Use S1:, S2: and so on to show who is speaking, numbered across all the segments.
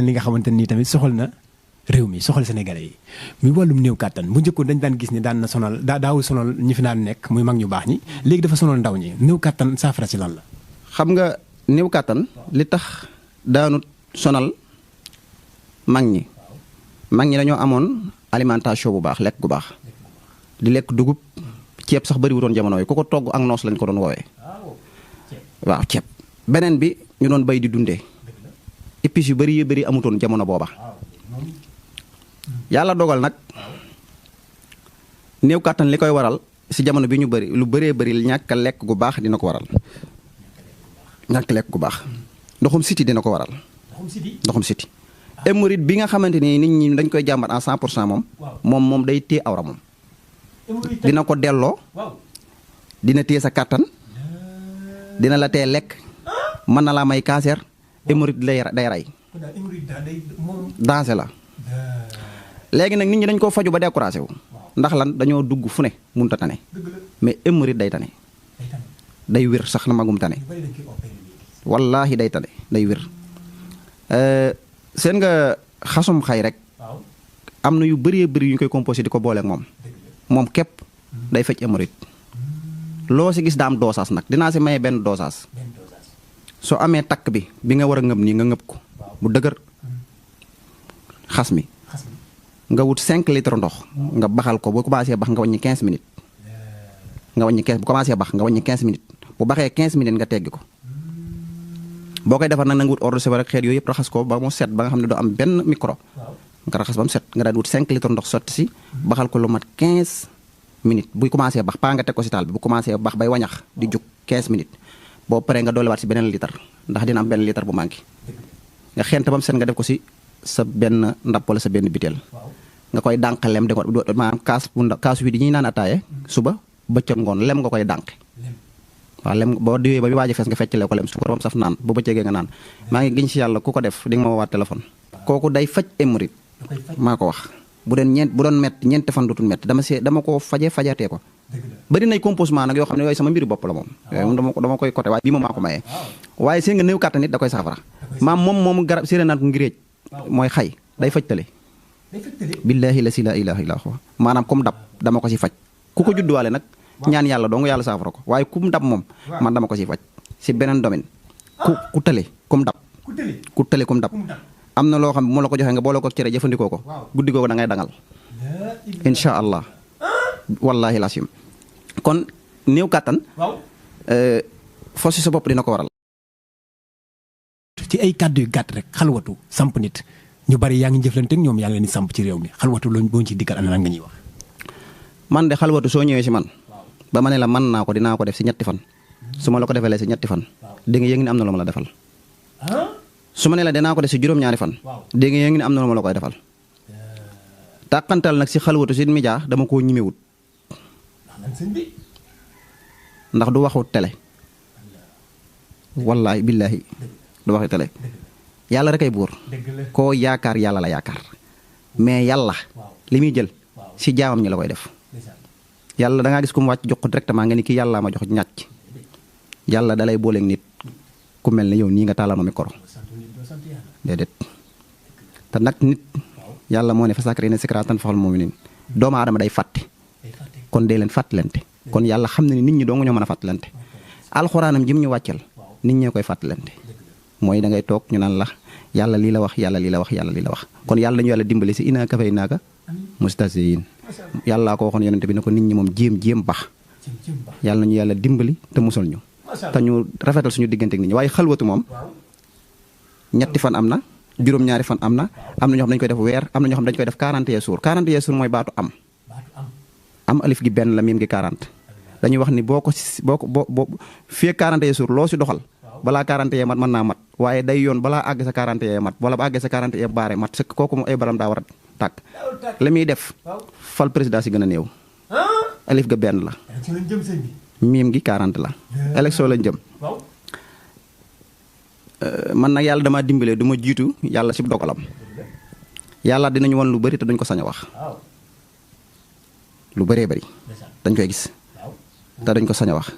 S1: li nga xamante ni tamit soxal na réew mi soxal sénégalais yi muy wàllum néew kàttan bu njëkkoon dañ daan gis ni daan na sonal daawul sonal ñi fi naan nekk muy mag ñu baax ñi léegi dafa sonal ndaw ñi néew kàttan saafara si lan la.
S2: xam nga néew kàttan li tax daanut sonal mag ñi dañoo amoon alimentation bu baax lekk gu baax di lekk dugub ceeb sax bëri wutoon jamono yi ku ko togg ak noos lañ ko doon woowee waaw ceeb beneen bi ñu doon bay di dundee épices yu bëri amutoon jamono booba yàlla dogal nag néew kàttan li koy waral si jamono bi ñu bëri lu bëri ñàkk a lekk gu baax dina ko waral ñàkk lekk gu baax ndoxum siti dina ko waral ndoxum siti hémorroïde bi nga xamante ni nit ñi dañ koy jàmbat à 100% moom day téye awra moom dina ko delloo dina téye sa kàttan dina la tee lekk mën na laa may cancer hémorroïde day rey dansé la léegi nag nit ñi dañ koo faju ba découragé wu ndax lan dañoo dugg fu ne mënut a tane mais hémorroïde day tane day wér sax na magum tane wallaahi day tane day wér seen nga xasum xay rek am na yu bëree bëri yu ñu koy composé di ko booleeg moom képp day fecc hémorroïde loo si gis daa am dosage nag dinaa si maye benn dosage soo amee takk bi nga war a ngëb nii nga ngëb ko bu dëgër xas mi nga wut 5 litres ndox nga baxal ko bu commencé bax nga wàññi 15 minutes bu commencé bax nga wàññi 15 minutes bu baxee 15 minutes nga teggi ko boo koy defar nag nga wut ordre de rek xeet yooyu yëpp raxas ko ba mu set ba nga xam ne doo am benn micro nga raxas ba mu set nga daal di wut 5 litres ndox sotti si baxal ko lu mat 15 minutes buy commencé bax paa nga teg ko si taal bi bu commencé bax bay wañax di jug 15 minutes boo paree nga doolewaat si beneen litre ndax dina am benn litre bu manqué nga xent ba mu set nga def ko si sa benn ndab wala sa benn biteel nga koy dànq lem de ko maanaam kaas wi di ñuy naan ataaye suba bëccëg ngoon lem nga koy dànq waaw lem boo diwee ba bi waaj a fees nga feccale ko lem su ko bam saf naan bu bëccëgee nga naan maa ngi giñ si yàlla ku ko def di nga ma woowaat téléphone kooku day faj hémorroïde maa ko wax bu doon ñeenti fan dootul mett dama ko fajatee ko bari nay composement nag yoo xam ne yooyu sama mbiru bopp la moom yooyu dama koy côté waaye bii moom maa ko mayee waaye seen nga néew kàttan nit da koy saafara moom garab séeréer naan ko ngiréej mooy xay day faj tale billaahi la si la ilaha illa huwa maanaam comme dab dama ko si faj ku ko judduwaale nag ñaan yàlla dong yàlla saafara ko waaye kum dab moom man dama ko si faj si beneen domaine ku tale comme dab ku tale comme dab am na loo xam ne moo la ko joxee nga boole ko cere jëfandikoo ko guddi googu da ngay dangal insha allah wallahi lasim kon néew kàttan fos si sa bopp dina ko waral
S1: ci ay kàddu yu gàtt rek xalwatu samp nit ñu bari yaa ngi jëflante ak ñoom yaa ngi leen di samp ci réew mi xalwatu loolu boo ci diggal ana lan nga ñuy wax
S2: man de xalwatu soo ñëwee si man ba ma ne la mën naa ko dinaa ko def si ñetti fan su ma la ko defalee si ñetti fan dégg nga yëg ni am na lu ma la defal su ma ne la dinaa ko def si juróom-ñaari fan dégg nga yëg ni am na lu ma la koy defal tàqantal nag si xalwatu si média dama koo ñimewut ndax du waxu télé wallaahi billaahi du waxu télé yàlla rek ay buur koo yaakaar yàlla la yaakaar mais yàlla li muy jël si jaamam ñi la koy def yàlla da ngaa gis ku mu wàcc jox ko directement nga ni kii yàlla ma jox ñàcc yàlla dalay booleeg nit ku mel ne yow nii nga tàllal ma micro déedéet te nag nit yàlla moo ne fa sakri ne sikratan faxal mu'minin doomu aadama day fàtte kon dee leen fàttalante kon yàlla xam ne ni nit ñi doo nga ñoo mën a fàttalante alxuraanam ji mu ñu wàccel nit ñee koy fàttalante mooy da ngay toog ñu naan la yàlla lii la wax yàlla lii la wax yàlla lii la wax kon yàlla dañu yàlla dimbali si inaa kafay naaka mustasiin yàllaa ko waxoon yonente bi ne ko nit ñi moom jéem baax yàlla nañu yàlla dimbali te musal ñu te ñu rafetal suñu diggante ak nit ñi waaye xalwatu moom ñetti fan am na juróom-ñaari fan am na ñoo xam dañu koy def weer am na ñoo xam dañu koy def 41 jours 41 jours mooy baatu am alif gi benn la miim gi 40 dañuy wax ni boo fii 41 jours loo si doxal balaa 41 mat mën naa mat waaye day yoon balaa àgg sa 41 mat wala ba àgg sa 41 baare mat sëkk kooku moom ay baram daa war a tàkk li muy def fal président si gën a néew alif ga benn la miim gi 40 la élection lañ jëm man nag yàlla dama dimbale du ma jiitu yàlla si dogalam yàlla dinañu wan lu bëri te duñ ko sañ a wax lu bëree bëri dañ koy gis te dañ ko sañ a wax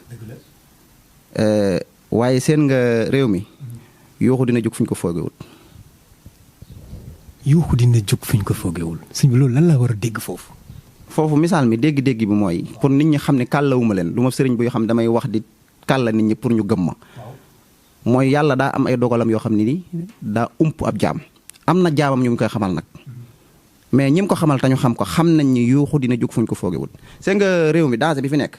S2: waaye seen nga réew mi yooxu dina jóg fu ñu ko foogewut
S1: yuuxu dina jóg fi ñu ko foogewul sëñ bi loolu lan la war a dégg foofu.
S2: foofu misaal mi dégg-dégg bi mooy pour nit ñi xam ne kàllawuma leen du ma sëriñ buy xam damay wax di kàlla nit ñi pour ñu gëm ma mooy yàlla daa am ay dogalam yoo xam ne ni daa ump ab jaam am na jaamam ñu ngi koy xamal nag mais ñi mu ko xamal te ñu xam ko xam nañ ni yuuxu dina jóg fu ñu ko foogewul c'est nga réew mi danger bi fi nekk